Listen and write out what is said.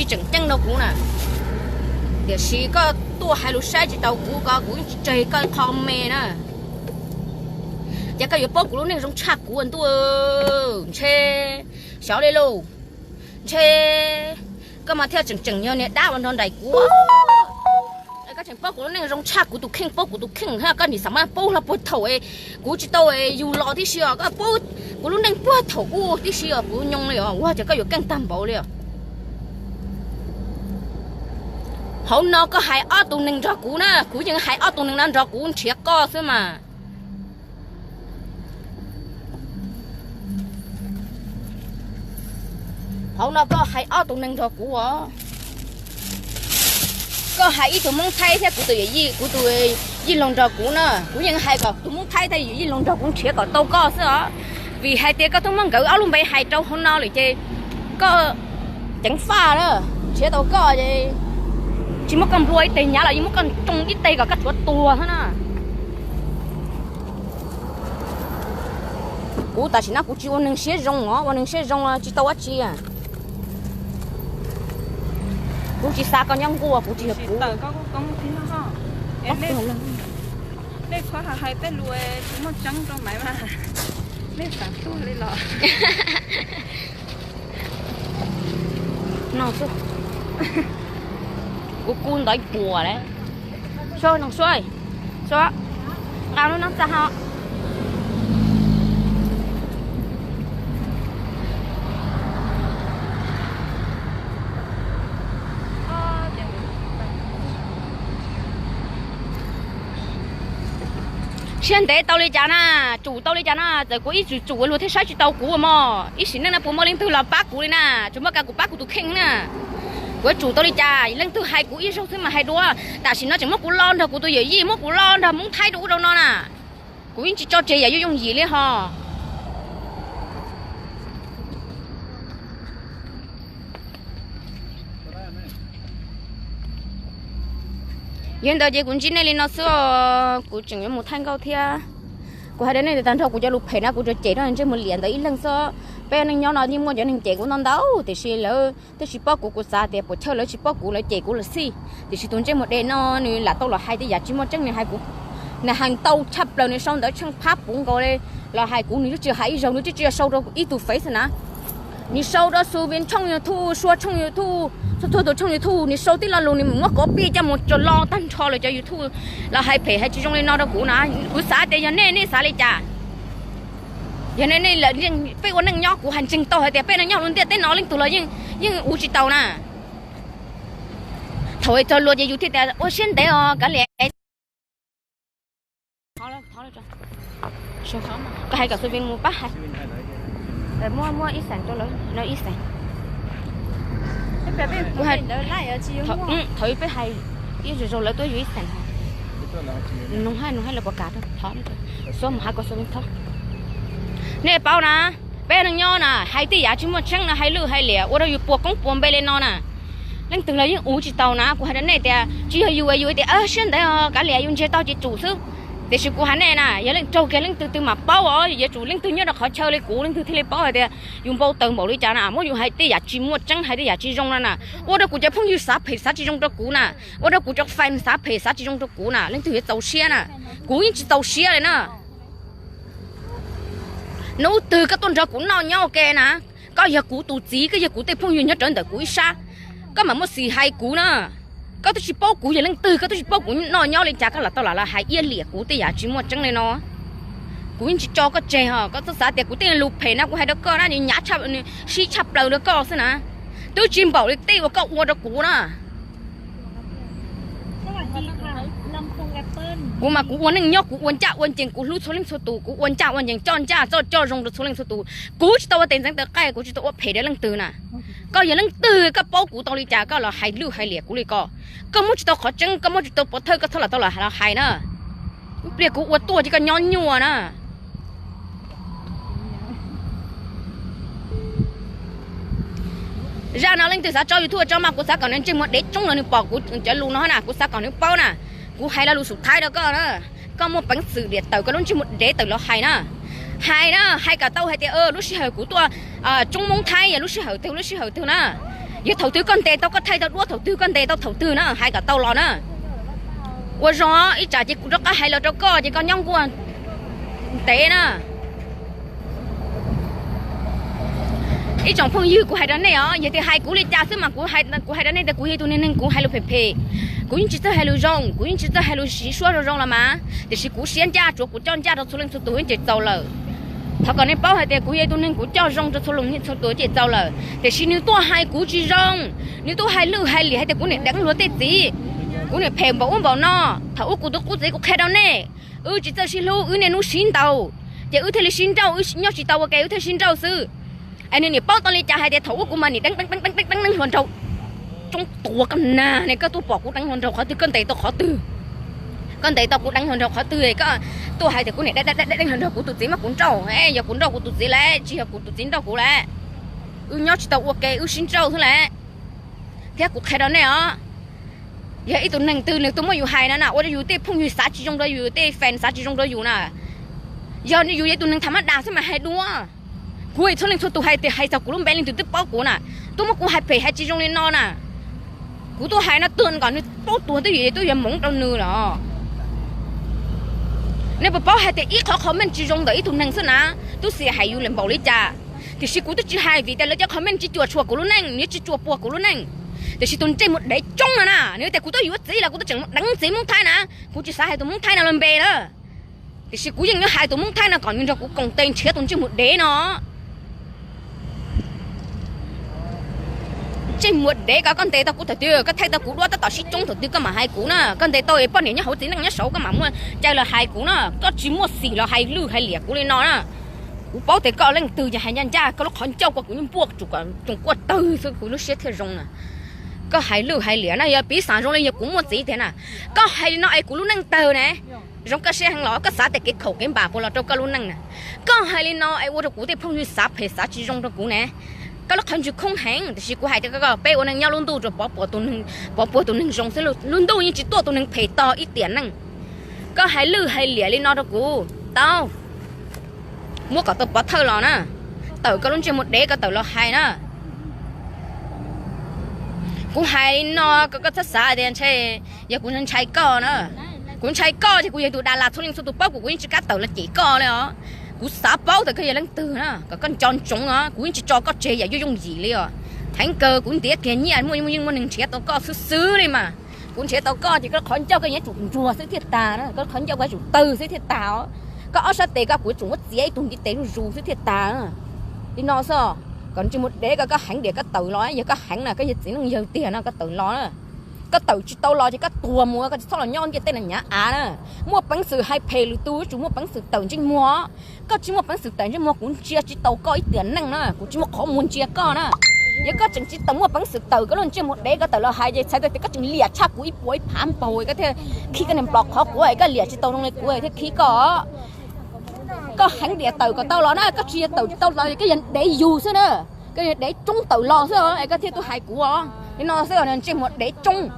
tseem ceeb rau kuv na. Tiam sis koj tuaj hais lus saib tsis taus kuv ko kuv yeej tsis tseg koj qho me na. Ces koj yuav paub kuv lub neej zoo tshaj kuv ua ntuj. Ntshe xyov li lauj. Ntshe koj mas thiaj tseem tseem yog niag dab uas nrog nraim kuv. Koj tseem paub kuv lub neej zoo tshaj kuv tus kheej, paub kuv tus kheej thiab koj nim xav mas paub los puag thaum kuv tsis tau yus los tib si os, koj paub kuv lub neej puag thaum ub tib si os, kuv nyoo li os, ua cas koj yuav keej tag npaum li os. Hauv no koj hais ob tug neeg nrog kuv na, kuv yeej hais ob tug neeg no nrog kuv nrhiav koj xwb mas. Hauv no koj hais ob tug neeg nrog kuv os. Koj hais ib tug Hmoob Thaib thiab kuv tus yawm yij, kuv tus yij laug nrog kuv na, kuv yeej hais kom tus Hmoob Thaib thiab yawm yij laug nrog kuv nrhiav kom tau koj xwb os. Vim hais tias koj twb muab nkawd ob lub npe hais rau hauv no lawm ces koj ceev faj na, nrhiav tau koj es tsis muab koj nplua ib teg hnyav los yeej muab koj tsoo ib teg kom koj tshuav tuag xwb na. Kuv tam sim no kuv tsis ua neeg siab zoo os, ua neeg siab zoo tsis tau dab tsi. Kuv tsis xa koj nyob nkuaj, kuv tsis yog kuv. Nej txhob hais tej lus tsis muaj tseeb rau Maiv mas, nej xav tuag li los. No xwb, kuv kub ntawd puas lawm. Sua, no sua, sua, nqa lub no txaj ho. Siab ntev tau li cas na, tsum tau li cas na, txawm kuv ib tsum tsum ua luag thiaj saib tsis tau kuv mog. Ib sim neej no puas muaj leej twg los pab kuv li na, tsuas muaj kuv pab kuv tus kheej na. Kuv tsum tau li cas, leej twg hais kuv ib zaug xwb mas hais dua. Tam sim no tseem muab kuv lo nrog kuv tus yawm yij, muab kuv lo nrog Hmoob Thaib rau ub rau no na. Kuv yeej tsis tso tseg yam yooj yooj yim li ho. Yog li ntawd ces kuv ntsib nej li no xwb os, kuv tseem yuav mus thaij nkauj thiab. Kuv hais rau nej tias tag nrho kuv cov lus phem no kuv tsuas cem rau ntsej muag liam ntawd ib leeg xwb. Peb neej nyob no yeej muaj cov neeg cem kuv ntau ntau, tiam sis lawv twb tsis paub kuv, kuv xav tias puas chawj lawv tsis paub kuv lawv cem kuv lawm xij. Tiam sis tus ntsej muag dev no nws lam tau los hais tej yam tsis muaj tseeb, nws hais kuv, nws hais ntau tshaj plaws, nws sau ntawv tsheej phab puv nkaus li los hais kuv, nws twb tsis hais ib zaug, nws twb tsis sau rau ib tug Face na. Nws sau rau Xu Vin tshooj YouTube, Sua tshooj YouTube, txhua txhua tus tshooj YouTube, nws sau tib lo lus, nws muab copy coj mus tso lo tag nrho lawv cov YouTube los hais phem hais tsis zoo li no rau kuv na. Kuv xav tias yog nej, nej xav li cas? Yog nej, nej, peb ua neej nyob kuv hais ntseeg tau hais tias peb neej nyob lub ntiaj teb no leej twg los yeej, yeej ua tsis tau na. Thaum txog luag ces yus thiaj tias ua siab ntev os kav liam. Koj hais kom Xu Vin mus pab hais. Muaj, muaj ib xeem rau lawv no ib xeem. Kuv hais, thaum peb hais ib zaug zaug lawv tuaj yuav ib xeem. Nug hais, nug hais lawv puas kam rau thov, Xu mus hais kom Xu Vin thov. Nej paub na, peb neej nyob na hais tej yam tsis muaj tseeb no, hais lwj hais liam ua rau yus puas koob puas npe li no na. Leej twg los yeej ua tsis tau na, kuv hais rau nej tias tsis yog yus, yus tias siab ntev os kav liam, yus ntsiag to ces tsum xwb. Tiam sis kuv hais nej na, yog leej raug kiag leej twg twg mam paub os, yuav tsum leej twg nyob rau qhov chaw li kuv leej twg thiaj li paub hais tias yus npau taws npaum li cas na, muab yus hais tej yam tsis muaj tseeb, hais tej yam tsis zoo no na. Ua rau kuv cov phooj ywg xav phem xav tsis zoo rau kuv na, ua rau kuv cov fans xav phem xav tsis zoo rau kuv na, leej twg yuav txaus siab na. Kuv yeej tsis txaus siab li na. Hnub twg koj tuaj nrog kuv noj nyob ua ke na, koj yog kuv tus txiv, koj yog kuv tej phooj ywg nyob rawv ntawm kuv ib sab, koj mam muaj xis hais kuv na. Koj twb tsis paub kuv yog leej twg, koj twb tsis paub kuv noj nyob li cas, koj lam tau lam los hais iab liam kuv tej yam tsis muaj tseeb li no. Kuv yeej tsis tso koj tseg os, koj txhob xav tias kuv tej lus phem no kuv hais rau koj na, nws hnyav, nws sib tshaj plaws rau koj xwb na. Twb tsis npaum li tej uas koj ua rau kuv na. Kuv mas kuv ua neej nyob kuv ua ncaj ua ncees, kuv hlub txhua leej txhua tus, kuv ua ncaj ua ncees, coj ncaj coj zoo rau txhua leej txhua tus. Kuv tsis tau ua tes ntxeev taw qaij, kuv tsis tau ua phem rau leej twg na. Koj yog leej twg, koj paub kuv tau li cas koj los hais lwj hais liam kuv li ko? Koj muab tsis tau qhov tseeb, koj muab tsis tau pov thawj, koj txhob lam tau los hais na. Ib pliag kuv ua tuaj ces koj nyob nyuaj na. Zaj no leej twg xav tso YouTube tso mas kuv xav kom nws ntsej muag dev tsoob los nws pom kuv cov lus no na, kuv xav kom nws paub na. Kuv hais lo lus xum thaib rau koj na, koj muaj peev xwm liam tawm koj lub ntsej muag dev tawm los hais na. Hais na, hais kom tau hais tias lub sij hawm kuv tuaj tsoob Hmoob Thaib yog lub sij hawm twg lub sij hawm twg na. Yog thaum twg koj ntes tau koj thaij tau duab thaum twg, koj ntes tau thaum twg na, hais kom tau los na. Ua zoo ib tsam ces kuv rov qab hais los rau koj ces koj nyob nkuaj ntev na. Ib tsoom phooj ywg, kuv hais rau nej os, yog tias hais kuv li cas xwb mas kuv hais rau nej tias kuv yog ib tug neeg, kuv hais lus phem phem, kuv yeej tsis txawj hais lus zoo, kuv yeej tsis txawj hais lus siv suab zoo zoo los mas, tiam sis kuv siab ncaj, tsuav kuv coj ncaj rau txhua leej txhua tus ces txaus lawm. Thov kom nej paub hais tias kuv yog ib tug neeg kuv coj zoo rau txhua leej txhua tus ces txaus lawm, tiam sis nws tuaj hais kuv tsis zoo, nws tuaj hais lwj hais liam hais tias kuv niam deev luag tej txiv, kuv niam phem npaum ub npaum no. Thaum ub kuv tus qub txiv kuv qhia rau nej, wb tsis txawj sib hlub, wb niaj hnub sib ntaus, ces wb thiaj li sib nrauj, wb nyob tsis tau ua ke wb thiaj sib nrauj xwb. Es nws niam paub tau li cas hais tias thaum ub kuv mas niam deev deev deev deev deev hluas nraug. Tsoob tuag koj nag ne, koj tuaj pom kuv deev hluas nraug qhov twg, koj ntes tau qhov twg? Koj ntes tau kuv deev hluas nraug qhov twg koj tuaj hais tias kuv niam deev deev deev hluas nraug, kuv tus txiv muab kuv nrauj? Yog kuv nrauj kuv tus txiv lawm, tsis yog kuv tus txiv nrauj kuv lawm. Wb nyob tsis tau ua ke wb sib nrauj xwb lawm. Thiab kuv qhia rau nej os, yog ib tug neeg twg nws tuaj muab yus hais no na, ua rau yus tej phooj ywg xav tsis zoo rau yus, tej fans xav tsis zoo rau yus na, yog yus yog ib tug neeg tham mab das xwb mas hais dua. Kuv txhua leej txhua tus hais tias hais txog kuv lub npe leej twg twb paub kuv na, tuaj muab kuv hais phem hais tsis zoo li no na. Kuv tuaj hais no tuag kom nws paub tuag twb yog, twb yog hmoov rau nws los. Nej puas paub hais tias ib qhov comment tsis zoo ntawm ib tug neeg xwb na, twb xiam hais yus lawm npaum li cas. Tiam sis kuv twb tsis hais vim tias lawv cov comment tsis cuam tshuam kuv lub neej, nws tsis cuam puas kuv lub neej. Tiam sis tus ntsej muag dev tsoob no na, nws tias kuv twb yuav txiv los kuv twb tseem mus deev txiv Hmoob Thaib na, kuv tsis xav hais tus Hmoob Thaib no lub npe na. Tiam sis kuv yeej yuav hais tus Hmoob Thaib no kom nws nrog kuv koom tes nrhiav tus ntsej muag dev no. Ntsej muag dev ko, koj ntes tau kuv thaum twg? Koj thaij tau kuv duab tab tom sib tsoob thaum twg koj mam hais kuv na. Koj ntes tau es poj niam nyob hauv txiv neej nyob saud koj mam muaj cai los hais kuv na. Koj tsis muaj xim los hais lwj hais liam kuv li no na. Kuv paub tias koj leej twg ces hais ncaj ncaj, koj lub qhov ncauj ko kuv yeej npuaj tsuas kom tsoos quaj tawg xwb kuv lub siab thiaj zoo na. Koj hais lwj hais liam na, yog piv xam zoo li yog kuv muaj txiv tiag na, koj hais li no es kuv lub neej tawg ne. Zoo koj siab heev los koj xav tias kev khaum kev npam puas los rau koj lub neej na? Koj hais li no es ua rau kuv tej phooj ywg xav phem xav tsis zoo rau kuv ne. Koj lub qhov ntswg khoob heev, tiam sis kuv hais rau koj, peb ua neej nyob lub ntuj rau pov puas tus neeg zoo xwb, lub ntuj yeej tsis tuaj tus neeg phem tog ib tiam neej. Koj hais lwj hais liam li no rau kuv tau, muab kom tau pov thawj los na, tawm koj lub ntsej muag dev ko tawm los hais na. Kuv hais li no kom koj txhob xav tias ntshe yog kuv ntshai koj na. Kuv ntshai koj ces kuv yog tus Dalas txhua leej txhua tus paub kuv, kuv yeej tsis kam tawm los cem koj li os. Kuv xav paub tias koj yog leej twg na, kom koj nco ntsoov os, kuv yeej tsis tso koj tseg yam yooj yooj yim li os. Heev kawg kuv ntiav kiag nyiaj muaj yeej muaj neeg nrhiav tau koj xwb xwb li mas. Kuv nrhiav tau koj ces koj qhov ncauj koj yuav tsum ntsuag xwb thiaj tag na, koj qhov ncauj koj yuav tsum tawg xwb thiaj tag os. Koj ob sab tes ko kuv yuav tsum muab txiav ib tug ntiv tes zuj zus xwb thiaj tag. Li no xwb, kom ntsej muag dev ko koj heev diam koj tawm los, yog koj heev na, koj yog txiv neej yawg tiag no koj tawm los na. Koj tawm tsis tau los ces koj tuag mus, koj tsis txhob los nyob ntiaj teb no nyav av na. Muaj peev xwm hais phem lwm tus yuav tsum muaj peev xwm tawm ntsej muag. Koj tsis muaj peev xwm tawm ntsej muag kuv ntsia tsis tau koj ib tiam neej na, kuv tsis muaj qhov muag ntsia koj na. Yog koj tseem tsis tau muaj peev xwm tawm koj lub ntsej muag dev ko tawm los hais ces txhais tau tias koj tseem liam tshaj kuv ib puas ib phav npaug koj thiaj khib koj niag nplos qhov quav es koj liam tsis tau zoo li kuv thiaj khib koj. Koj heev diam tawm kom tau los na, koj tsis yog tawm tsis tau los koj yog dev yug xwb na. Koj yog dev tsoob tawm los xwb es koj thiaj tuaj hais kuv os. Li no xwb os, ntsej muag dev tsoob.